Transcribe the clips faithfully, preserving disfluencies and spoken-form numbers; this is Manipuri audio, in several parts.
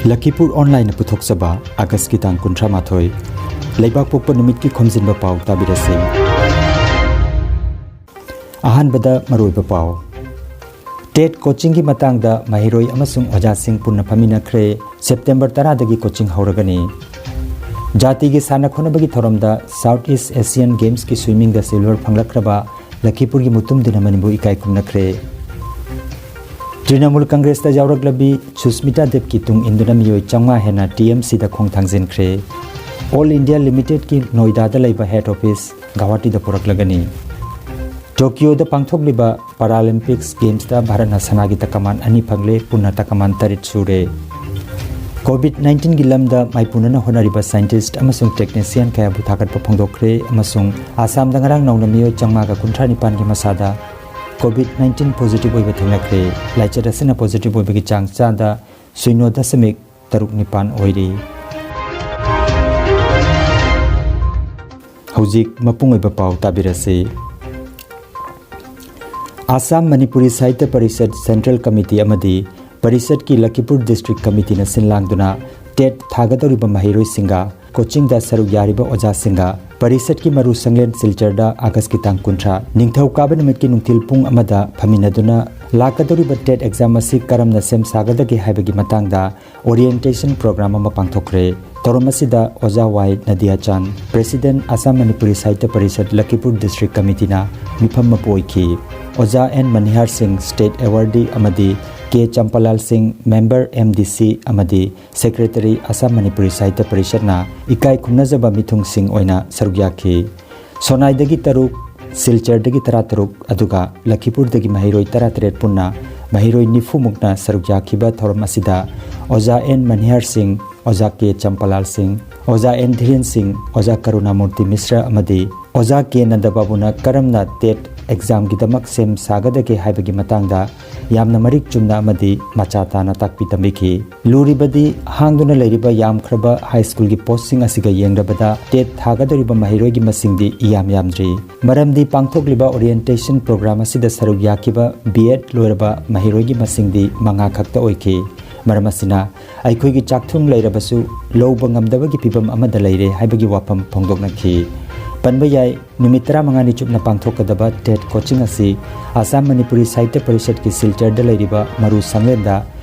ꯂꯈꯤꯄꯨꯔ ꯑꯣꯟꯂꯥꯏꯟꯅ ꯄꯨꯊꯣꯛꯆꯕ ꯑꯥꯒꯁꯀꯤ ꯇꯥꯡ ꯀꯨꯟꯊ꯭ꯔꯥ ꯃꯥꯊꯣꯏ, ꯂꯩꯕꯥꯛ ꯄꯣꯛꯄ ꯅꯨꯃꯤꯠꯀꯤ ꯈꯣꯝꯖꯤꯟꯕ ꯄꯥꯎ ꯇꯥꯕꯤꯔꯁꯤ꯫ ꯑꯍꯥꯟꯕꯗ ꯃꯔꯨꯑꯣꯏꯕ ꯄꯥꯎ꯫ ꯇꯦꯠ ꯀꯣꯆꯤꯡꯒꯤ ꯃꯇꯥꯡꯗ ꯃꯍꯩꯔꯣꯏ ꯑꯃꯁꯨꯡ ꯑꯣꯖꯥꯁꯤꯡ ꯄꯨꯟꯅ ꯐꯝꯃꯤꯟꯅꯈ꯭ꯔꯦ꯫ ꯁꯦꯞꯇꯦꯝꯕꯔ ꯇꯔꯥꯗꯒꯤ ꯀꯣꯆꯤꯡ ꯍꯧꯔꯒꯅꯤ꯫ ꯖꯥꯇꯤꯒꯤ ꯁꯥꯟꯅ ꯈꯣꯠꯅꯕꯒꯤ ꯊꯧꯔꯝꯗ ꯁꯥꯎꯠ ꯏꯁ ꯑꯦꯁꯤꯌꯥꯟ ꯒꯦꯝꯁꯀꯤ ꯁ꯭ꯋꯤꯃꯤꯡꯗ ꯁꯤꯜꯚꯔ ꯐꯪꯂꯛꯈ꯭ꯔꯕ ꯂꯈꯤꯄꯨꯔꯒꯤ ꯃꯨꯇꯨꯝꯗꯤꯅ ꯃꯅꯤꯕꯨ ꯏꯀꯥꯏ ꯈꯨꯝꯅꯈ꯭ꯔꯦ꯫ ꯇ꯭ꯔꯤꯅꯃꯨꯜ ꯀꯪꯒ꯭ꯔꯦꯁꯇ ꯌꯥꯎꯔꯛꯂꯕꯤ ꯁꯨꯁꯃꯤꯇꯥ ꯗꯦꯕꯀꯤ ꯇꯨꯡ ꯏꯟꯗꯨꯅ ꯃꯤꯑꯣꯏ ꯆꯥꯝꯃꯉꯥ ꯍꯦꯟꯅ ꯇꯤ ꯑꯦꯝ ꯁꯤꯗ ꯈꯣꯡ ꯊꯥꯡꯖꯤꯟꯈ꯭ꯔꯦ꯫ ꯑꯣꯜ ꯏꯟꯗꯤꯌꯥ ꯂꯤꯃꯤꯇꯦꯗꯀꯤ ꯅꯣꯏꯗꯥꯗ ꯂꯩꯕ ꯍꯦꯗ ꯑꯣꯐꯤꯁ ꯒꯧꯍꯥꯇꯤꯗ ꯄꯨꯔꯛꯂꯒꯅꯤ꯫ ꯇꯣꯀꯤꯌꯣꯗ ꯄꯥꯡꯊꯣꯛꯂꯤꯕ ꯄꯥꯔꯥꯂꯤꯝꯄꯤꯛꯁ ꯒꯦꯝꯁꯇ ꯚꯥꯔꯠꯅ ꯁꯅꯥꯒꯤ ꯇꯀꯃꯥꯟ ꯑꯅꯤ ꯐꯪꯂꯦ, ꯄꯨꯟꯅ ꯇꯀꯃꯥꯟ ꯇꯔꯦꯠ ꯁꯨꯔꯦ꯫ ꯀꯣꯚꯤꯗ ꯅꯥꯏꯟꯇꯤꯟꯒꯤ ꯂꯝꯗ ꯃꯥꯏꯄꯨꯅꯅ ꯍꯣꯠꯅꯔꯤꯕ ꯁꯥꯏꯟꯇꯤꯁ꯭ꯠ ꯑꯃꯁꯨꯡ ꯇꯦꯛꯅꯤꯁꯤꯌꯟ ꯀꯌꯥꯕꯨ ꯊꯥꯒꯠꯄ ꯐꯣꯡꯗꯣꯛꯈ꯭ꯔꯦ ꯑꯃꯁꯨꯡ ꯑꯁꯥꯝꯗ ꯉꯔꯥꯡ ꯅꯧꯅ ꯃꯤꯑꯣꯏ ꯆꯥꯝꯃꯉꯥꯒ ꯀꯨꯟꯊ꯭ꯔꯥ ꯅꯤꯄꯥꯟꯒꯤ ꯃꯁꯥꯗ ꯀꯣꯚꯤꯗ ꯅꯥꯏꯟꯇꯤꯟ ꯄꯣꯖꯤꯇꯤꯚ ꯑꯣꯏꯕ ꯊꯦꯡꯅꯈ꯭ꯔꯦ꯫ ꯂꯥꯏꯆꯠ ꯑꯁꯤꯅ ꯄꯣꯖꯤꯇꯤꯚ ꯑꯣꯏꯕꯒꯤ ꯆꯥꯡ ꯆꯥꯗ ꯁꯤꯅꯣ ꯗꯁꯃꯤꯛ ꯇꯔꯨꯛ ꯅꯤꯄꯥꯟ ꯑꯣꯏꯔꯤ꯫ ꯍꯧꯖꯤꯛ ꯃꯄꯨꯡ ꯑꯣꯏꯕ ꯄꯥꯎ ꯇꯥꯕꯤꯔꯁꯤ꯫ ꯑꯁꯥꯝ ꯃꯅꯤꯄꯨꯔꯤ ꯁꯥꯍꯤꯇ꯭ꯌ ꯄꯔꯤꯁꯠ ꯁꯦꯟꯇ꯭ꯔꯦꯜ ꯀꯃꯤꯇꯤ ꯑꯃꯗꯤ ꯄꯔꯤꯁꯠꯀꯤ ꯂꯈꯤꯄꯨꯔ ꯗꯤꯁꯇ꯭ꯔꯤꯛ ꯀꯃꯤꯇꯤꯅ ꯁꯤꯟ ꯂꯥꯡꯗꯨꯅ ꯇꯦꯠ ꯊꯥꯒꯗꯧꯔꯤꯕ ꯃꯍꯩꯔꯣꯏꯁꯤꯡꯒ ꯀꯣꯆꯤꯡꯗ ꯁꯔꯨꯛ ꯌꯥꯔꯤꯕ ꯑꯣꯖꯥꯁꯤꯡꯒ ꯄꯔꯤꯁꯠꯀꯤ ꯃꯔꯨ ꯁꯪꯂꯦꯟ ꯁꯤꯜꯆꯔꯗ ꯑꯥꯒꯁꯀꯤ ꯇꯥꯡ ꯀꯨꯟꯊ꯭ꯔꯥ ꯅꯤꯡꯊꯧꯀꯥꯕ ꯅꯨꯃꯤꯠꯀꯤ ꯅꯨꯡꯊꯤꯜ ꯄꯨꯡ ꯑꯃꯗ ꯐꯝꯃꯤꯟꯅꯗꯨꯅ ꯂꯥꯛꯀꯗꯧꯔꯤꯕ ꯇꯦꯠ ꯑꯦꯛꯖꯥꯝ ꯑꯁꯤ ꯀꯔꯝꯅ ꯁꯦꯝ ꯁꯥꯒꯗꯒꯦ ꯍꯥꯏꯕꯒꯤ ꯃꯇꯥꯡꯗ ꯑꯣꯔꯤꯌꯦꯟꯇꯦꯁꯟ ꯄ꯭ꯔꯣꯒ꯭ꯔꯥꯝ ꯑꯃ ꯄꯥꯡꯊꯣꯛꯈ꯭ꯔꯦ꯫ ꯊꯧꯔꯝ ꯑꯁꯤꯗ ꯑꯣꯖꯥ ꯋꯥꯏ ꯅꯗꯤꯌꯥꯆꯥꯟ, ꯄ꯭ꯔꯦꯁꯤꯗꯦꯟꯠ ꯑꯁꯥꯝ ꯃꯅꯤꯄꯨꯔꯤ ꯁꯥꯍꯤꯇ꯭ꯌ ꯄꯔꯤꯁꯠ ꯂꯈꯤꯄꯨꯔ ꯗꯤꯁꯇ꯭ꯔꯤꯛ ꯀꯃꯤꯇꯤꯅ ꯃꯤꯐꯝ ꯃꯄꯨ ꯑꯣꯏꯈꯤ꯫ ꯑꯣꯖꯥ ꯑꯦꯟ ꯃꯅꯤꯍꯥꯔ ꯁꯤꯡ, ꯁ꯭ꯇꯦꯠ ꯑꯦꯋꯥꯔꯗꯤ, ꯑꯃꯗꯤ ꯀꯦ ꯆꯝꯄꯥꯂꯥꯜ ꯁꯤꯡ, ꯃꯦꯝꯕꯔ ꯑꯦꯝ ꯗꯤ ꯁꯤ ꯑꯃꯗꯤ ꯁꯦꯀ꯭ꯔꯦꯇꯔꯤ, ꯑꯁꯥꯝ ꯃꯅꯤꯄꯨꯔꯤ ꯁꯥꯍꯤꯇ꯭ꯌ ꯄꯔꯤꯁꯠꯅ ꯏꯀꯥꯏ ꯈꯨꯝꯅꯖꯕ ꯃꯤꯊꯨꯡꯁꯤꯡ ꯑꯣꯏꯅ ꯁꯔꯨꯛ ꯌꯥꯈꯤ꯫ ꯁꯣꯅꯥꯏꯗꯒꯤ ꯇꯔꯨꯛ, ꯁꯤꯜꯆꯔꯗꯒꯤ ꯇꯔꯥꯇꯔꯨꯛ, ꯑꯗꯨꯒ ꯂꯈꯤꯄꯨꯔꯗꯒꯤ ꯃꯍꯩꯔꯣꯏ ꯇꯔꯥꯇꯔꯦꯠ ꯄꯨꯟꯅ ꯃꯍꯩꯔꯣꯏ ꯅꯤꯐꯨ ꯃꯨꯛꯅ ꯁꯔꯨꯛ ꯌꯥꯈꯤꯕ ꯊꯧꯔꯝ ꯑꯁꯤꯗ ꯑꯣꯖꯥ ꯑꯦꯟ ꯃꯅꯤꯍꯥꯔ ꯁꯤꯡ, ꯑꯣꯖꯥ ꯀꯦ ꯆꯝꯄꯥꯂꯥꯜ ꯁꯤꯡ, ꯑꯣꯖꯥ ꯑꯦꯟ ꯙꯤꯔꯦꯟ ꯁꯤꯡ, ꯑꯣꯖꯥ ꯀꯔꯨꯅꯥꯃꯨꯔꯇꯤ ꯃꯤꯁ꯭ꯔ ꯑꯃꯗꯤ ꯑꯣꯖꯥ ꯀꯦ ꯅꯟꯗꯕꯥꯕꯨꯅ ꯀꯔꯝꯅ ꯇꯦꯠ ꯑꯦꯛꯖꯥꯝꯒꯤꯗꯃꯛ ꯁꯦꯝ ꯁꯥꯒꯗꯒꯦ ꯍꯥꯏꯕꯒꯤ ꯃꯇꯥꯡꯗ ꯌꯥꯝꯅ ꯃꯔꯤꯛ ꯆꯨꯝꯅ ꯑꯃꯗꯤ ꯃꯆꯥ ꯇꯥꯅ ꯇꯥꯛꯄꯤ ꯇꯝꯕꯤꯈꯤ꯫ ꯂꯨꯔꯤꯕꯗꯤ ꯍꯥꯡꯗꯨꯅ ꯂꯩꯔꯤꯕ ꯌꯥꯝꯈ꯭ꯔꯕ ꯍꯥꯏ ꯁ꯭ꯀꯨꯜꯒꯤ ꯄꯣꯁꯁꯤꯡ ꯑꯁꯤꯒ ꯌꯦꯡꯂꯕꯗ ꯇꯦꯠ ꯊꯥꯒꯗꯧꯔꯤꯕ ꯃꯍꯩꯔꯣꯏꯒꯤ ꯃꯁꯤꯡꯗꯤ ꯏꯌꯥꯝ ꯌꯥꯝꯗ꯭ꯔꯤ꯫ ꯃꯔꯝꯗꯤ ꯄꯥꯡꯊꯣꯛꯂꯤꯕ ꯑꯣꯔꯤꯌꯦꯟꯇꯦꯁꯟ ꯄ꯭ꯔꯣꯒ꯭ꯔꯥꯝ ꯑꯁꯤꯗ ꯁꯔꯨꯛ ꯌꯥꯈꯤꯕ ꯕꯤ ꯑꯦꯗ ꯂꯣꯏꯔꯕ ꯃꯍꯩꯔꯣꯏꯒꯤ ꯃꯁꯤꯡꯗꯤ ꯃꯉꯥ ꯈꯛꯇ ꯑꯣꯏꯈꯤ꯫ ꯃꯔꯝ ꯑꯁꯤꯅ ꯑꯩꯈꯣꯏꯒꯤ ꯆꯥꯛꯊꯨꯝ ꯂꯩꯔꯕꯁꯨ ꯂꯧꯕ ꯉꯝꯗꯕꯒꯤ ꯐꯤꯕꯝ ꯑꯃꯗ ꯂꯩꯔꯦ ꯍꯥꯏꯕꯒꯤ ꯋꯥꯐꯝ ꯐꯣꯡꯗꯣꯛꯅꯈꯤ꯫ ꯄꯟꯕ ꯌꯥꯏ, ꯅꯨꯃꯤꯠ ꯇꯔꯥꯃꯉꯥꯅꯤ ꯆꯨꯞꯅ ꯄꯥꯡꯊꯣꯛꯀꯗꯕ ꯇꯦꯠ ꯀꯣꯆꯤꯡ ꯑꯁꯤ ꯑꯁꯥꯝ ꯃꯅꯤꯄꯨꯔꯤ ꯁꯥꯍꯤꯇ꯭ꯌ ꯄꯔꯤꯁꯠꯀꯤ ꯁꯤꯜꯆꯔꯗ ꯂꯩꯔꯤꯕ ꯃꯔꯨ ꯁꯪꯂꯦꯟꯗ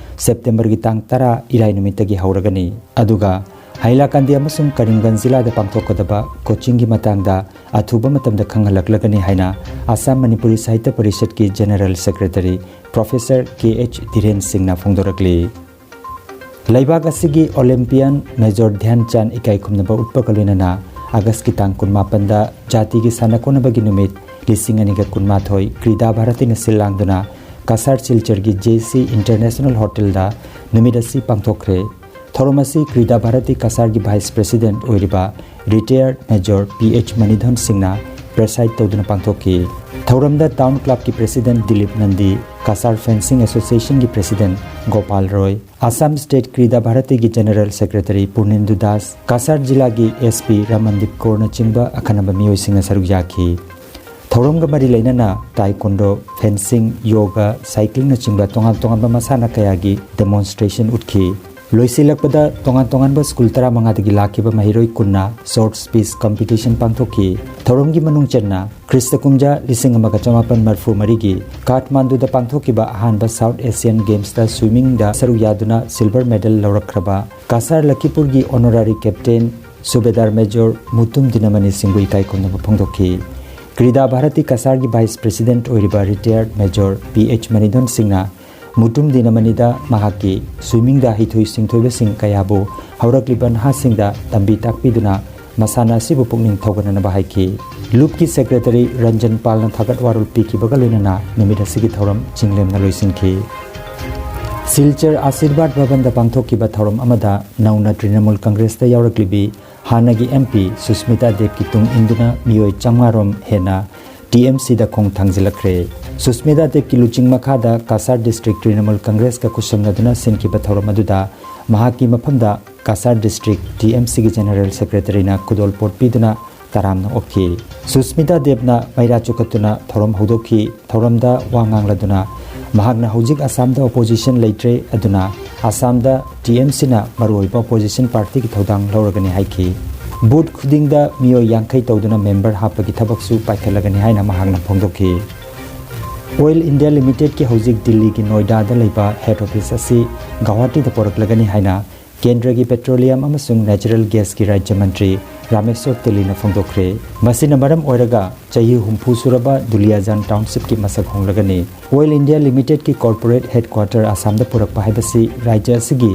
ꯁꯦꯞꯇꯦꯝꯕꯔꯒꯤ ꯇꯥꯡ ꯇꯔꯥ ꯏꯔꯥꯏ ꯅꯨꯃꯤꯠꯇꯒꯤ ꯍꯧꯔꯒꯅꯤ꯫ ꯑꯗꯨꯒ ꯍꯥꯏꯂꯥꯀꯥꯟꯗꯤ ꯑꯃꯁꯨꯡ ꯀꯔꯤꯝꯒꯟꯖ ꯖꯤꯂꯥꯗ ꯄꯥꯡꯊꯣꯛꯀꯗꯕ ꯀꯣꯆꯤꯡꯒꯤ ꯃꯇꯥꯡꯗ ꯑꯊꯨꯕ ꯃꯇꯝꯗ ꯈꯪꯍꯜꯂꯛꯂꯒꯅꯤ ꯍꯥꯏꯅ ꯑꯁꯥꯝ ꯃꯅꯤꯄꯨꯔꯤ ꯁꯥꯍꯤꯇ꯭ꯌ ꯄꯔꯤꯁꯠꯀꯤ general secretary professor K H Dhiren ꯁꯤꯡꯅ ꯐꯣꯡꯗꯣꯔꯛꯂꯤ꯫ ꯂꯩꯕꯥꯛ ꯑꯁꯤꯒꯤ ꯑꯣꯂꯦꯝꯄꯤꯌꯟ ꯃꯦꯖꯣꯔ ꯙ꯭ꯌꯥꯟ ꯆꯥꯟ ꯏꯀꯥꯏ ꯈꯨꯝꯅꯕ ꯎꯠꯄꯒ ꯂꯣꯏꯅꯅ ꯑꯥꯒꯁꯀꯤ ꯇꯥꯡ ꯀꯨꯟꯃꯥꯄꯟꯗ ꯖꯥꯇꯤꯒꯤ ꯁꯥꯟꯅ ꯈꯣꯠꯅꯕꯒꯤ ꯅꯨꯃꯤꯠ ꯂꯤꯁꯤꯡ ꯑꯅꯤꯒ ꯀꯨꯟꯃꯥꯊꯣꯏ ꯀ꯭ꯔꯤꯗꯥ ꯚꯥꯔꯇꯤꯅ ꯁꯤꯜ ꯂꯥꯡꯗꯨꯅ ꯀꯁꯥꯔ ꯁꯤꯜꯆꯔꯒꯤ ꯖꯦ ꯁꯤ ꯏꯟꯇꯔꯅꯦꯁꯅꯦꯜ ꯍꯣꯇꯦꯜꯗ ꯅꯨꯃꯤꯠ ꯑꯁꯤ ꯄꯥꯡꯊꯣꯛꯈ꯭ꯔꯦ꯫ ꯊꯧꯔꯝ ꯑꯁꯤ ꯀ꯭ꯔꯤꯗꯥ ꯚꯥꯔꯇꯤ ꯀꯁꯥꯔꯒꯤ ꯚꯥꯏꯁ ꯄ꯭ꯔꯦꯁꯤꯗꯦꯟꯠ ꯑꯣꯏꯔꯤꯕ ꯔꯤꯇꯥꯌꯔ ꯃꯦꯖꯣꯔ ꯄꯤ ꯑꯩꯆ ꯃꯅꯤꯙꯟ ꯁꯤꯡꯅ ꯄ꯭ꯔꯦꯁꯥꯏꯗ ꯇꯧꯗꯨꯅ ꯄꯥꯡꯊꯣꯛꯈꯤ꯫ ꯊꯧꯔꯝꯗ ꯇꯥꯎꯟ ꯀ꯭ꯂꯕꯀꯤ ꯄ꯭ꯔꯦꯁꯤꯗꯦꯟꯠ ꯗꯤꯂꯤꯞ ꯅꯟꯗꯤ, ꯀꯁꯥꯔ ꯐꯦꯟꯁꯤꯡ ꯑꯦꯁꯣꯁꯤꯌꯦꯁꯟꯒꯤ ꯄ꯭ꯔꯦꯁꯤꯗꯦꯟꯠ ꯒꯣꯄꯥꯜ ꯔꯣꯏ, ꯑꯁꯥꯝ ꯁ꯭ꯇꯦꯠ ꯀ꯭ꯔꯤꯗꯥ ꯚꯥꯔꯇꯤꯒꯤ ꯖꯦꯅꯔꯦꯜ ꯁꯦꯀ꯭ꯔꯦꯇꯔꯤ ꯄꯨꯔꯅꯦꯟꯗꯨ ꯗꯥꯁ, ꯀꯁꯥꯔ ꯖꯤꯂꯥꯒꯤ ꯑꯦꯁ ꯄꯤ ꯔꯥꯃꯟꯗꯤꯞ ꯀꯣꯔꯅꯆꯤꯡꯕ ꯑꯈꯟꯅꯕ ꯃꯤꯑꯣꯏꯁꯤꯡꯅ ꯁꯔꯨꯛ ꯌꯥꯈꯤ꯫ ꯊꯧꯔꯝꯒ ꯃꯔꯤ ꯂꯩꯅꯅ ꯇꯥꯏꯀꯣꯟꯗꯣ, ꯐꯦꯟꯁꯤꯡ, ꯌꯣꯒꯥ, ꯁꯥꯏꯀ꯭ꯂꯤꯡꯅꯆꯤꯡꯕ ꯇꯣꯉꯥꯟ ꯇꯣꯉꯥꯟꯕ ꯃꯁꯥꯟꯅ ꯀꯌꯥꯒꯤ ꯗꯦꯃꯣꯟꯁꯇ꯭ꯔꯦꯁꯟ ꯎꯠꯈꯤ꯫ ꯂꯣꯏꯁꯤꯜꯂꯛꯄꯗ ꯇꯣꯉꯥꯟ ꯇꯣꯉꯥꯟꯕ ꯁ꯭ꯀꯨꯜ ꯇꯔꯥꯃꯉꯥꯗꯒꯤ ꯂꯥꯛꯈꯤꯕ ꯃꯍꯩꯔꯣꯏ ꯀꯨꯟꯅ ꯁꯣꯔꯠ ꯁ꯭ꯄꯤꯆ ꯀꯝꯄꯤꯇꯤꯁꯟ ꯄꯥꯡꯊꯣꯛꯈꯤ꯫ ꯊꯧꯔꯝꯒꯤ ꯃꯅꯨꯡ ꯆꯟꯅ ꯈ꯭ꯔꯤꯁꯇ ꯀꯨꯝꯖꯥ ꯂꯤꯁꯤꯡ ꯑꯃꯒ ꯆꯃꯥꯄꯟ ꯃꯔꯤꯐꯨ ꯃꯔꯤꯒꯤ ꯀꯥꯊꯃꯥꯟꯗꯨꯗ ꯄꯥꯡꯊꯣꯛꯈꯤꯕ ꯑꯍꯥꯟꯕ ꯁꯥꯎꯠ ꯑꯦꯁꯤꯌꯥꯟ ꯒꯦꯝꯁꯇ ꯁ꯭ꯋꯤꯃꯤꯡꯗ ꯁꯔꯨꯛ ꯌꯥꯗꯨꯅ ꯁꯤꯜꯚꯔ ꯃꯦꯗꯜ ꯂꯧꯔꯛꯈ꯭ꯔꯕ ꯀꯁꯥꯔ ꯂꯈꯤꯄꯨꯔꯒꯤ honorary captain subedar major Mutum Dinamani ꯁꯤꯡꯕꯨ ꯏꯀꯥꯏ ꯈꯨꯝꯅꯕ ꯐꯣꯡꯗꯣꯛꯈꯤ꯫ ꯀ꯭ꯔꯤꯗꯥ ꯚꯥꯔꯇꯤ ꯀꯁꯥꯔꯒꯤ ꯚꯥꯏꯁ ꯄ꯭ꯔꯦꯁꯤꯗꯦꯟꯠ ꯑꯣꯏꯔꯤꯕ retired major P H Manidan ꯁꯤꯡꯅ ꯃꯨꯇꯨꯝ ꯗꯤꯅꯃꯅꯤꯗ ꯃꯍꯥꯛꯀꯤ ꯁ꯭ꯋꯤꯃꯤꯡꯗ ꯍꯩꯊꯣꯏ ꯁꯤꯡꯊꯣꯏꯕꯁꯤꯡ ꯀꯌꯥꯕꯨ ꯍꯧꯔꯛꯂꯤꯕ ꯅꯍꯥꯁꯤꯡꯗ ꯇꯝꯕꯤ ꯇꯥꯛꯄꯤꯗꯨꯅ ꯃꯁꯥꯟꯅ ꯑꯁꯤꯕꯨ ꯄꯨꯛꯅꯤꯡ ꯊꯧꯒꯠꯅꯅꯕ ꯍꯥꯏꯈꯤ꯫ ꯂꯨꯞꯀꯤ ꯁꯦꯀ꯭ꯔꯦꯇꯔꯤ ꯔꯟꯖꯟ ꯄꯥꯜꯅ ꯊꯥꯒꯠ ꯋꯥꯔꯣꯜ ꯄꯤꯈꯤꯕꯒ ꯂꯣꯏꯅꯅ ꯅꯨꯃꯤꯠ ꯑꯁꯤꯒꯤ ꯊꯧꯔꯝ ꯆꯤꯡꯂꯦꯝꯅ ꯂꯣꯏꯁꯤꯟꯈꯤ꯫ ꯁꯤꯜꯆꯔ ꯑꯥꯁꯤꯔꯕꯥꯗ ꯚꯕꯟꯗ ꯄꯥꯡꯊꯣꯛꯈꯤꯕ ꯊꯧꯔꯝ ꯑꯃꯗ ꯅꯧꯅ ꯇ꯭ꯔꯤꯅꯃꯨꯜ ꯀꯪꯒ꯭ꯔꯦꯁꯇ ꯌꯥꯎꯔꯛꯂꯤꯕꯤ ꯍꯥꯟꯅꯒꯤ ꯑꯦꯝ ꯄꯤ ꯁꯨꯁꯃꯤꯇꯥ ꯗꯦꯕꯀꯤ ꯇꯨꯡ ꯏꯟꯗꯨꯅ ꯃꯤꯑꯣꯏ ꯆꯥꯝꯃꯉꯥ ꯔꯣꯝ ꯍꯦꯟꯅ ꯇꯤ ꯑꯦꯝ ꯁꯤꯗ ꯈꯣꯡ ꯊꯥꯡꯖꯤꯜꯂꯛꯈ꯭ꯔꯦ꯫ ꯁꯨꯁꯃꯤꯇꯥ ꯗꯦꯕꯀꯤ ꯂꯨꯆꯤꯡ ꯃꯈꯥꯗ ꯀꯁꯥꯔ ꯗꯤꯁꯇ꯭ꯔꯤꯛ ꯇ꯭ꯔꯤꯅꯃꯨꯜ ꯀꯪꯒ꯭ꯔꯦꯁꯀ ꯈꯨꯠꯁꯝꯅꯗꯨꯅ ꯁꯤꯟꯈꯤꯕ ꯊꯧꯔꯝ ꯑꯗꯨꯗ ꯃꯍꯥꯛꯀꯤ ꯃꯐꯝꯗ ꯀꯁꯥꯔ ꯗꯤꯁꯇ꯭ꯔꯤꯛ ꯇꯤ ꯑꯦꯝ ꯁꯤꯒꯤ ꯖꯦꯅꯔꯦꯜ ꯁꯦꯀ꯭ꯔꯦꯇꯔꯤꯅ ꯈꯨꯗꯣꯜꯄꯣꯠ ꯄꯤꯗꯨꯅ ꯇꯔꯥꯝꯅ ꯑꯣꯛꯈꯤ꯫ ꯁꯨꯁꯃꯤꯇꯥ ꯗꯦꯕꯅ ꯃꯩꯔꯥ ꯆꯨꯈꯠꯇꯨꯅ ꯊꯧꯔꯝ ꯍꯧꯗꯣꯛꯈꯤ꯫ ꯊꯧꯔꯝꯗ ꯋꯥ ꯉꯥꯡꯂꯗꯨꯅ ꯃꯍꯥꯛꯅ ꯍꯧꯖꯤꯛ ꯑꯁꯥꯝꯗ ꯑꯣꯄꯣꯖꯤꯁꯟ ꯂꯩꯇ꯭ꯔꯦ, ꯑꯗꯨꯅ ꯑꯁꯥꯝꯗ ꯇꯤ ꯑꯦꯝ ꯁꯤꯅ ꯃꯔꯨꯑꯣꯏꯕ ꯑꯣꯄꯣꯖꯤꯁꯟ ꯄꯥꯔꯇꯤꯒꯤ ꯊꯧꯗꯥꯡ ꯂꯧꯔꯒꯅꯤ ꯍꯥꯏꯈꯤ꯫ ꯕꯨꯊ ꯈꯨꯗꯤꯡꯗ ꯃꯤꯑꯣꯏ ꯌꯥꯡꯈꯩ ꯇꯧꯗꯨꯅ ꯃꯦꯝꯕꯔ ꯍꯥꯞꯄꯒꯤ ꯊꯕꯛꯁꯨ ꯄꯥꯏꯈꯠꯂꯒꯅꯤ ꯍꯥꯏꯅ ꯃꯍꯥꯛꯅ ꯐꯣꯡꯗꯣꯛꯈꯤ꯫ ꯑꯣꯏꯜ ꯏꯟꯗꯤꯌꯥ ꯂꯤꯃꯤꯇꯦꯗꯀꯤ ꯍꯧꯖꯤꯛ ꯗꯤꯜꯂꯤꯒꯤ ꯅꯣꯏꯗꯥꯗ ꯂꯩꯕ ꯍꯦꯗ ꯑꯣꯐꯤꯁ ꯑꯁꯤ ꯒꯧꯍꯥꯇꯤꯗ ꯄꯨꯔꯛꯂꯒꯅꯤ ꯍꯥꯏꯅ ꯀꯦꯟꯗ꯭ꯔꯒꯤ ꯄꯦꯇ꯭ꯔꯣꯂꯤꯌꯝ ꯑꯃꯁꯨꯡ ꯅꯦꯆꯔꯦꯜ ꯒ꯭ꯌꯥꯁꯀꯤ ꯔꯥꯖ꯭ꯌ ꯃꯟꯇ꯭ꯔꯤ ꯔꯥꯃꯦꯁ꯭ꯋꯔ ꯇꯦꯂꯤꯅ ꯐꯣꯡꯗꯣꯛꯈ꯭ꯔꯦ꯫ ꯃꯁꯤꯅ ꯃꯔꯝ ꯑꯣꯏꯔꯒ ꯆꯍꯤ ꯍꯨꯝꯐꯨ ꯁꯨꯔꯕ ꯗꯨꯂꯤꯌꯥꯖꯥꯟ ꯇꯥꯎꯟꯁꯤꯞꯀꯤ ꯃꯁꯛ ꯍꯣꯡꯂꯒꯅꯤ꯫ ꯑꯣꯏꯜ ꯏꯟꯗꯤꯌꯥ ꯂꯤꯃꯤꯇꯦꯗꯀꯤ ꯀꯣꯔꯄꯣꯔꯦꯠ ꯍꯦꯗꯀ꯭ꯋꯥꯇꯔ ꯑꯁꯥꯝꯗ ꯄꯨꯔꯛꯄ ꯍꯥꯏꯕꯁꯤ ꯔꯥꯖ꯭ꯌ ꯑꯁꯤꯒꯤ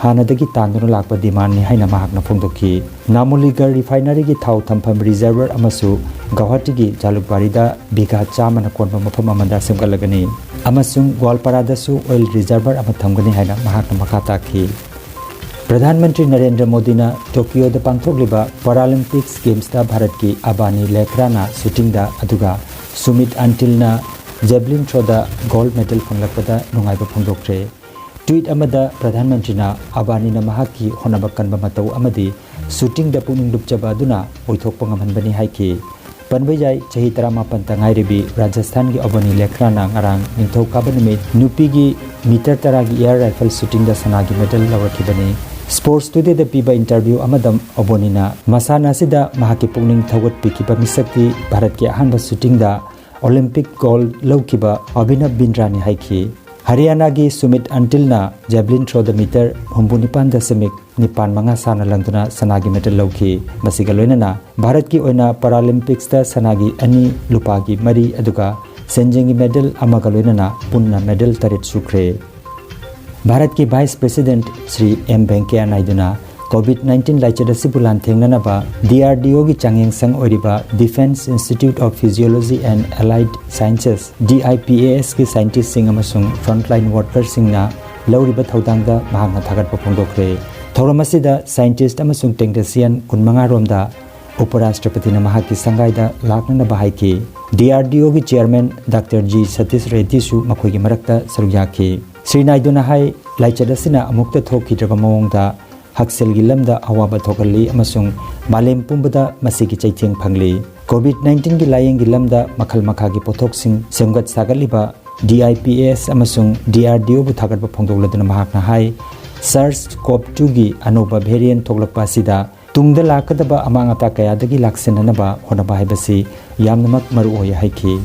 ꯍꯥꯟꯅꯗꯒꯤ ꯇꯥꯟꯗꯨꯅ ꯂꯥꯛꯄ ꯗꯤꯃꯥꯟꯅꯤ ꯍꯥꯏꯅ ꯃꯍꯥꯛꯅ ꯐꯣꯡꯗꯣꯛꯈꯤ꯫ ꯅꯥꯃꯨꯂꯤꯒꯔ ꯔꯤꯐꯥꯏꯅꯔꯤꯒꯤ ꯊꯥꯎ ꯊꯝꯐꯝ ꯔꯤꯖꯔꯚꯔ ꯑꯃꯁꯨ ꯒꯧꯍꯥꯇꯤꯒꯤ ꯖꯥꯂꯨꯛꯕꯥꯔꯤꯗ ꯕꯤꯘꯥ ꯆꯥꯝꯃꯅ ꯀꯣꯟꯕ ꯃꯐꯝ ꯑꯃꯗ ꯁꯦꯝꯒꯠꯂꯒꯅꯤ ꯑꯃꯁꯨꯡ ꯒ꯭ꯋꯥꯜꯄꯥꯔꯥꯗꯁꯨ ꯑꯣꯏꯜ ꯔꯤꯖꯔꯚꯔ ꯑꯃ ꯊꯝꯒꯅꯤ ꯍꯥꯏꯅ ꯃꯍꯥꯛꯅ ꯃꯈꯥ ꯇꯥꯈꯤ꯫ ꯄ꯭ꯔꯙꯥꯟ ꯃꯟꯇ꯭ꯔꯤ ꯅꯔꯦꯟꯗ꯭ꯔ ꯃꯣꯗꯤꯅ ꯇꯣꯀꯤꯌꯣꯗ ꯄꯥꯡꯊꯣꯛꯂꯤꯕ ꯄꯥꯔꯥꯂꯤꯝꯄꯤꯛꯁ ꯒꯦꯝꯁꯇ ꯚꯥꯔꯠꯀꯤ ꯑꯕꯥꯅꯤ ꯂꯦꯈ꯭ꯔꯥꯅ ꯁꯨꯇꯤꯡꯗ, ꯑꯗꯨꯒ ꯁꯨꯃꯤꯠ ꯑꯟꯇꯤꯜꯅ ꯖꯦꯕꯂꯤꯟ ꯊ꯭ꯔꯣꯗ ꯒꯣꯜꯗ ꯃꯦꯗꯜ ꯐꯪꯂꯛꯄꯗ ꯅꯨꯡꯉꯥꯏꯕ ꯐꯣꯡꯗꯣꯛꯈ꯭ꯔꯦ꯫ ꯇ꯭ꯋꯤꯠ ꯑꯃꯗ ꯄ꯭ꯔꯙꯥꯟ ꯃꯟꯇ꯭ꯔꯤꯅ ꯑꯕꯥꯅꯤꯅ ꯃꯍꯥꯛꯀꯤ ꯍꯣꯠꯅꯕ ꯀꯟꯕ ꯃꯇꯧ ꯑꯃꯗꯤ ꯁꯨꯇꯤꯡꯗ ꯄꯨꯛꯅꯤꯡ ꯂꯨꯞꯆꯕ ꯑꯗꯨꯅ ꯑꯣꯏꯊꯣꯛꯄ ꯉꯝꯍꯟꯕꯅꯤ ꯍꯥꯏꯈꯤ꯫ ꯄꯟꯕ ꯌꯥꯏ, ꯆꯍꯤ ꯇꯔꯥꯃꯥꯄꯟꯇ ꯉꯥꯏꯔꯤꯕꯤ ꯔꯥꯖꯁꯊꯥꯟꯒꯤ ꯑꯕꯥꯅꯤ ꯂꯦꯈ꯭ꯔꯥꯅ ꯉꯔꯥꯡ ꯅꯤꯡꯊꯧꯀꯥꯕ ꯅꯨꯃꯤꯠ ꯅꯨꯄꯤꯒꯤ ꯃꯤꯇꯔ ꯇꯔꯥꯒꯤ ꯑꯦꯌꯔ ꯔꯥꯏꯐꯜ ꯁꯨꯇꯤꯡꯗ ꯁꯅꯥꯒꯤ ꯃꯦꯗꯜ ꯂꯧꯔꯛꯈꯤꯕꯅꯤ꯫ ꯁ꯭ꯄꯣꯔꯠꯁ ꯇꯨꯗꯦꯗ ꯄꯤꯕ ꯏꯟꯇꯔꯚ꯭ꯌꯨ ꯑꯃꯗ ꯑꯕꯣꯅꯤꯅ ꯃꯁꯥꯟꯅ ꯑꯁꯤꯗ ꯃꯍꯥꯛꯀꯤ ꯄꯨꯛꯅꯤꯡ ꯊꯧꯒꯠꯄꯤꯈꯤꯕ ꯃꯤꯁꯛꯇꯤ ꯚꯥꯔꯠꯀꯤ ꯑꯍꯥꯟꯕ ꯁꯨꯇꯤꯡꯗ ꯑꯣꯂꯤꯝꯄꯤꯛ ꯒꯣꯜꯗ ꯂꯧꯈꯤꯕ ꯑꯚꯤꯅꯕ ꯕꯤꯟꯗ꯭ꯔꯥꯅꯤ ꯍꯥꯏꯈꯤ꯫ ꯍꯔꯤꯌꯥꯅꯥꯒꯤ ꯁꯨꯃꯤꯠ ꯑꯟꯇꯤꯜꯅ ꯖꯦꯕꯂꯤꯟ ꯊ꯭ꯔꯣꯗ ꯃꯤꯇꯔ ꯍꯨꯝꯐꯨ ꯅꯤꯄꯥꯟ ꯗꯁꯃꯤꯛ ꯅꯤꯄꯥꯟ ꯃꯉꯥ ꯁꯥꯡꯅ ꯂꯪꯗꯨꯅ ꯁꯅꯥꯒꯤ ꯃꯦꯗꯜ ꯂꯧꯈꯤ꯫ ꯃꯁꯤꯒ ꯂꯣꯏꯅꯅ ꯚꯥꯔꯠꯀꯤ ꯑꯣꯏꯅ ꯄꯥꯔꯥꯂꯤꯝꯄꯤꯛꯁꯇ ꯁꯅꯥꯒꯤ ꯑꯅꯤ, ꯂꯨꯄꯥꯒꯤ ꯃꯔꯤ, ꯑꯗꯨꯒ ꯁꯦꯟꯖꯦꯡꯒꯤ ꯃꯦꯗꯜ ꯑꯃꯒ ꯂꯣꯏꯅꯅ ꯄꯨꯟꯅ ꯃꯦꯗꯜ ꯇꯔꯦꯠ ꯁꯨꯈ꯭ꯔꯦ꯫ ꯚꯥꯔꯠꯀꯤ vice president Shri M Venkaiah Naidu covid nineteen ꯂꯥꯏꯆꯠ ꯑꯁꯤꯕꯨ ꯂꯥꯟꯊꯦꯡꯅꯅꯕ ꯗꯤ ꯑꯥꯔ ꯗꯤ ꯑꯣꯒꯤ ꯆꯥꯡꯌꯦꯡ ꯁꯪ ꯑꯣꯏꯔꯤꯕ Defence Institute of Physiology and Allied Sciences, D I P ꯑꯦ ꯑꯦꯁꯀꯤ ꯁꯥꯏꯟꯇꯤꯁꯁꯤꯡ ꯑꯃꯁꯨꯡ ꯐ꯭ꯔꯟꯠꯂꯥꯏꯟ ꯋꯥꯔꯀꯔꯁꯤꯡꯅ ꯂꯧꯔꯤꯕ ꯊꯧꯗꯥꯡꯗ ꯃꯍꯥꯛꯅ ꯊꯥꯒꯠꯄ ꯐꯣꯡꯗꯣꯛꯈ꯭ꯔꯦ꯫ ꯊꯧꯔꯝ ꯑꯁꯤꯗ ꯁꯥꯏꯟꯇꯤꯁꯠ ꯑꯃꯁꯨꯡ ꯇꯦꯛꯅꯤꯁꯤꯌꯟ ꯀꯨꯟꯃꯉꯥ ꯔꯣꯝꯗ ꯎꯄꯔꯥꯁꯇ꯭ꯔꯄꯇꯤꯅ ꯃꯍꯥꯛꯀꯤ ꯁꯪꯒꯥꯏꯗ ꯂꯥꯛꯅꯅꯕ ꯍꯥꯏꯈꯤ꯫ ꯗꯤ ꯑꯥꯔ ꯗꯤ ꯑꯣꯒꯤ ꯆꯤꯌꯔꯃꯦꯟ ꯗꯥꯛꯇꯔ ꯖꯤ ꯁꯇꯤꯁ ꯔꯦꯗ꯭ꯗꯤꯁꯨ ꯃꯈꯣꯏꯒꯤ ꯃꯔꯛꯇ ꯁꯔꯨꯛ ꯌꯥꯈꯤ꯫ ꯁ꯭ꯔꯤ ꯅꯥꯏꯗꯨꯅ ꯍꯥꯏ, ꯂꯥꯏꯆꯠ ꯑꯁꯤꯅ ꯑꯃꯨꯛꯇ ꯊꯣꯛꯈꯤꯗ꯭ꯔꯕ ꯃꯑꯣꯡꯗ ꯍꯛꯁꯦꯜꯒꯤ ꯂꯝꯗ ꯑꯋꯥꯕ ꯊꯣꯛꯍꯜꯂꯤ ꯑꯃꯁꯨꯡ ꯃꯥꯂꯦꯝ ꯄꯨꯝꯕꯗ ꯃꯁꯤꯒꯤ ꯆꯩꯊꯦꯡ ꯐꯪꯂꯤ꯫ ꯀꯣꯚꯤꯗ ꯅꯥꯏꯟꯇꯤꯟꯒꯤ ꯂꯥꯌꯦꯡꯒꯤ ꯂꯝꯗ ꯃꯈꯜ ꯃꯈꯥꯒꯤ ꯄꯣꯠꯊꯣꯛꯁꯤꯡ ꯁꯦꯝꯒꯠ ꯁꯥꯒꯠꯂꯤꯕ ꯗꯤ ꯑꯥꯏ ꯄꯤ ꯑꯦꯁ ꯑꯃꯁꯨꯡ ꯗꯤ ꯑꯥꯔ ꯗꯤ ꯑꯣꯕꯨ ꯊꯥꯒꯠꯄ ꯐꯣꯡꯗꯣꯛꯂꯗꯨꯅ ꯃꯍꯥꯛꯅ ꯍꯥꯏ, ꯁꯥꯔꯁ ꯀꯣꯞ ꯇꯨꯒꯤ ꯑꯅꯧꯕ ꯚꯦꯔꯤꯌꯦꯟ ꯊꯣꯛꯂꯛꯄ ꯑꯁꯤꯗ ꯇꯨꯡꯗ ꯂꯥꯛꯀꯗꯕ ꯑꯃꯥꯡ ꯑꯇꯥ ꯀꯌꯥꯗꯒꯤ ꯂꯥꯛꯁꯤꯟꯅꯅꯕ ꯍꯣꯠꯅꯕ ꯍꯥꯏꯕꯁꯤ ꯌꯥꯝꯅꯃꯛ ꯃꯔꯨꯑꯣꯏ ꯍꯥꯏꯈꯤ꯫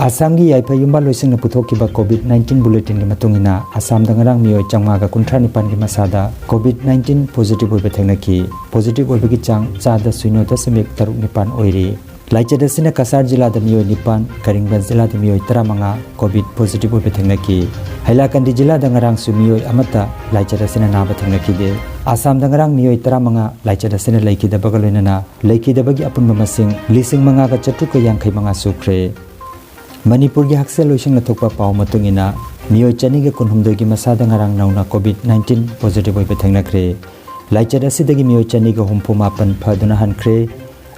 ꯑꯁꯥꯝꯒꯤ ꯌꯥꯏꯐ ꯌꯨꯝꯕꯥꯜꯂꯣꯏꯁꯤꯡꯅ ꯄꯨꯊꯣꯛꯈꯤꯕ ꯀꯣꯚꯤꯗ ꯅꯥꯏꯟꯇꯤꯟ ꯕꯨꯂꯦꯇꯤꯟꯒꯤ ꯃꯇꯨꯡ ꯏꯟꯅ, ꯑꯁꯥꯝꯗ ꯉꯔꯥꯡ ꯃꯤꯑꯣꯏ ꯆꯥꯝꯃꯉꯥꯒ ꯀꯨꯟꯊ꯭ꯔꯥ ꯅꯤꯄꯥꯟꯒꯤ ꯃꯁꯥꯗ ꯀꯣꯚꯤꯗ ꯅꯥꯏꯟꯇꯤꯟ ꯄꯣꯖꯤꯇꯤꯚ ꯑꯣꯏꯕ ꯊꯦꯡꯅꯈꯤ꯫ ꯄꯣꯖꯤꯇꯤꯚ ꯑꯣꯏꯕꯒꯤ ꯆꯥꯡ ꯆꯥꯗ ꯁꯤꯅꯣ ꯗꯁꯃꯤꯛ ꯇꯔꯨꯛ ꯅꯤꯄꯥꯟ ꯑꯣꯏꯔꯤ꯫ ꯂꯥꯏꯆꯠ ꯑꯁꯤꯅ ꯀꯁꯥꯔ ꯖꯤꯂꯥꯗ ꯃꯤꯑꯣꯏ ꯅꯤꯄꯥꯟ, ꯀꯔꯤꯝꯒꯟꯖ ꯖꯤꯂꯥꯗ ꯃꯤꯑꯣꯏ ꯇꯔꯥꯃꯉꯥ ꯀꯣꯚꯤꯗ ꯄꯣꯖꯤꯇꯤꯚ ꯑꯣꯏꯕ ꯊꯦꯡꯅꯈꯤ꯫ ꯍꯩꯂꯥꯀꯟꯗꯤ ꯖꯤꯂꯥꯗ ꯉꯔꯥꯡꯁꯨ ꯃꯤꯑꯣꯏ ꯑꯃꯠꯇ ꯂꯥꯏꯆꯠ ꯑꯁꯤꯅ ꯅꯥꯕ ꯊꯦꯡꯅꯈꯤꯗꯦ꯫ ꯑꯁꯥꯝꯗ ꯉꯔꯥꯡ ꯃꯤꯑꯣꯏ ꯇꯔꯥꯃꯉꯥ ꯂꯥꯏꯆꯠ ꯑꯁꯤꯅ ꯂꯩꯈꯤꯗꯕꯒ ꯂꯣꯏꯅꯅ ꯂꯩꯈꯤꯗꯕꯒꯤ ꯑꯄꯨꯟꯕ ꯃꯁꯤꯡ ꯂꯤꯁꯤꯡ ꯃꯉꯥꯒ ꯆꯥꯇ꯭ꯔꯨꯛꯀ ꯌꯥꯡꯈꯩ ꯃꯉꯥ ꯁꯨꯈ꯭ꯔꯦ꯫ ꯃꯅꯤꯄꯨꯔꯒꯤ ꯍꯛꯁꯦꯜ ꯂꯣꯏꯁꯪꯅ ꯊꯣꯛꯄ ꯄꯥꯎ ꯃꯇꯨꯡ ꯏꯟꯅ, ꯃꯤꯑꯣꯏ ꯆꯅꯤꯒ ꯀꯨꯟꯍꯨꯝꯗꯣꯏꯒꯤ ꯃꯁꯥꯗ ꯉꯔꯥꯡ ꯅꯧꯅ ꯀꯣꯚꯤꯗ ꯅꯥꯏꯟꯇꯤꯟ ꯄꯣꯖꯤꯇꯤꯚ ꯑꯣꯏꯕ ꯊꯦꯡꯅꯈ꯭ꯔꯦ꯫ ꯂꯥꯏꯆꯠ ꯑꯁꯤꯗꯒꯤ ꯃꯤꯑꯣꯏ ꯆꯅꯤꯒ ꯍꯨꯝꯐꯨ ꯃꯥꯄꯟ ꯐꯗꯨꯅ ꯍꯟꯈ꯭ꯔꯦ꯫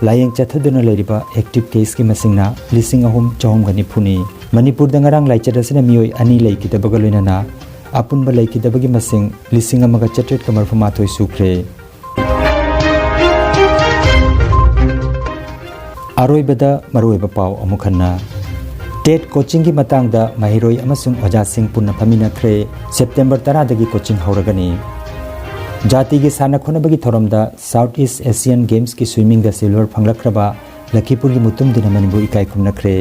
ꯂꯥꯌꯦꯡ ꯆꯠꯊꯗꯨꯅ ꯂꯩꯔꯤꯕ ꯑꯦꯛꯇꯤꯚ ꯀꯦꯁꯀꯤ ꯃꯁꯤꯡꯅ ꯂꯤꯁꯤꯡ ꯑꯍꯨꯝ ꯆꯍꯨꯝꯒ ꯅꯤꯐꯨꯅꯤ꯫ ꯃꯅꯤꯄꯨꯔꯗ ꯉꯔꯥꯡ ꯂꯥꯏꯆꯠ ꯑꯁꯤꯅ ꯃꯤꯑꯣꯏ ꯑꯅꯤ ꯂꯩꯈꯤꯗꯕꯒ ꯂꯣꯏꯅꯅ ꯑꯄꯨꯟꯕ ꯂꯩꯈꯤꯗꯕꯒꯤ ꯃꯁꯤꯡ ꯂꯤꯁꯤꯡ ꯑꯃꯒ ꯆꯥꯇ꯭ꯔꯦꯠꯀ ꯃꯔꯤꯐꯨ ꯃꯥꯊꯣꯏ ꯁꯨꯈ꯭ꯔꯦ꯫ ꯑꯔꯣꯏꯕꯗ ꯃꯔꯨꯑꯣꯏꯕ ꯄꯥꯎ ꯑꯃꯨꯛ ꯍꯟꯅ꯫ ꯇꯦꯠ ꯀꯣꯆꯤꯡꯒꯤ ꯃꯇꯥꯡꯗ ꯃꯍꯩꯔꯣꯏ ꯑꯃꯁꯨꯡ ꯑꯣꯖꯥꯁꯤꯡ ꯄꯨꯟꯅ ꯐꯝꯃꯤꯟꯅꯈ꯭ꯔꯦ꯫ ꯁꯦꯞꯇꯦꯝꯕꯔ ꯇꯔꯥꯗꯒꯤ ꯀꯣꯆꯤꯡ ꯍꯧꯔꯒꯅꯤ꯫ ꯖꯥꯇꯤꯒꯤ ꯁꯥꯟꯅ ꯈꯣꯠꯅꯕꯒꯤ ꯊꯧꯔꯝꯗ ꯁꯥꯎꯠ ꯏꯁ ꯑꯦꯁꯤꯌꯥꯟ ꯒꯦꯝꯁꯀꯤ ꯁ꯭ꯋꯤꯃꯤꯡꯗ ꯁꯤꯜꯚꯔ ꯐꯪꯂꯛꯈ꯭ꯔꯕ ꯂꯈꯤꯄꯨꯔꯒꯤ ꯃꯨꯇꯨꯝꯗꯤꯅ ꯃꯅꯤꯕꯨ ꯏꯀꯥꯏ ꯈꯨꯝꯅꯈ꯭ꯔꯦ꯫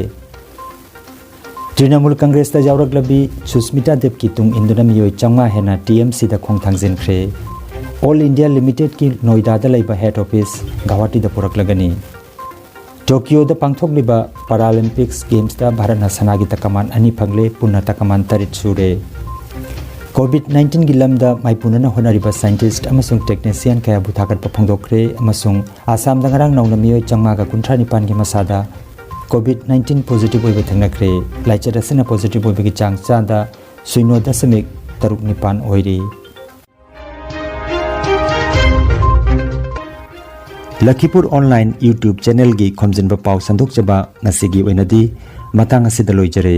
ꯇ꯭ꯔꯤꯅꯃꯨꯜ ꯀꯪꯒ꯭ꯔꯦꯁꯇ ꯌꯥꯎꯔꯛꯂꯕꯤ ꯁꯨꯁꯃꯤꯇꯥ ꯗꯦꯕꯀꯤ ꯇꯨꯡ ꯏꯟꯗꯨꯅ ꯃꯤꯑꯣꯏ ꯆꯥꯝꯃꯉꯥ ꯍꯦꯟꯅ ꯇꯤ ꯑꯦꯝ ꯁꯤꯗ ꯈꯣꯡ ꯊꯥꯡꯖꯤꯟꯈ꯭ꯔꯦ꯫ ꯑꯣꯜ ꯏꯟꯗꯤꯌꯥ ꯂꯤꯃꯤꯇꯦꯗꯀꯤ ꯅꯣꯏꯗꯥꯗ ꯂꯩꯕ ꯍꯦꯗ ꯑꯣꯐꯤꯁ ꯒꯧꯍꯥꯇꯤꯗ ꯄꯨꯔꯛꯂꯒꯅꯤ꯫ ꯇꯣꯀꯤꯌꯣꯗ ꯄꯥꯡꯊꯣꯛꯂꯤꯕ ꯄꯥꯔꯥꯂꯤꯝꯄꯤꯛꯁ ꯒꯦꯝꯁꯇ ꯚꯥꯔꯠꯅ ꯁꯅꯥꯒꯤ ꯇꯀꯃꯥꯟ ꯑꯅꯤ ꯐꯪꯂꯦ, ꯄꯨꯟꯅ ꯇꯀꯃꯥꯟ ꯇꯔꯦꯠ ꯁꯨꯔꯦ꯫ ꯀꯣꯚꯤꯗ ꯅꯥꯏꯟꯇꯤꯟꯒꯤ ꯂꯝꯗ ꯃꯥꯏꯄꯨꯅꯅ ꯍꯣꯠꯅꯔꯤꯕ ꯁꯥꯏꯟꯇꯤꯁ꯭ꯠ ꯑꯃꯁꯨꯡ ꯇꯦꯛꯅꯤꯁꯤꯌꯟ ꯀꯌꯥꯕꯨ ꯊꯥꯒꯠꯄ ꯐꯣꯡꯗꯣꯛꯈ꯭ꯔꯦ ꯑꯃꯁꯨꯡ ꯑꯁꯥꯝꯗ ꯉꯔꯥꯡ ꯅꯧꯅ ꯃꯤꯑꯣꯏ ꯆꯥꯝꯃꯉꯥꯒ ꯀꯨꯟꯊ꯭ꯔꯥ ꯅꯤꯄꯥꯟꯒꯤ ꯃꯁꯥꯗ ꯀꯣꯚꯤꯗ ꯅꯥꯏꯟꯇꯤꯟ ꯄꯣꯖꯤꯇꯤꯚ ꯑꯣꯏꯕ ꯊꯦꯡꯅꯈ꯭ꯔꯦ꯫ ꯂꯥꯏꯆꯠ ꯑꯁꯤꯅ ꯄꯣꯖꯤꯇꯤꯚ ꯑꯣꯏꯕꯒꯤ ꯆꯥꯡ ꯆꯥꯗ ꯁꯤꯅꯣ ꯗꯁꯃꯤꯛ ꯇꯔꯨꯛ ꯅꯤꯄꯥꯟ ꯑꯣꯏꯔꯤ꯫ ꯂꯈꯤꯄꯨꯔ ꯑꯣꯟꯂꯥꯏꯟ YouTube ꯆꯦꯅꯦꯜꯒꯤ ꯈꯣꯝꯖꯤꯟꯕ ꯄꯥꯎ ꯁꯟꯗꯣꯛꯆꯕ ꯉꯁꯤꯒꯤ ꯑꯣꯏꯅꯗꯤ ꯃꯇꯥꯡ ꯑꯁꯤꯗ ꯂꯣꯏꯖꯔꯦ꯫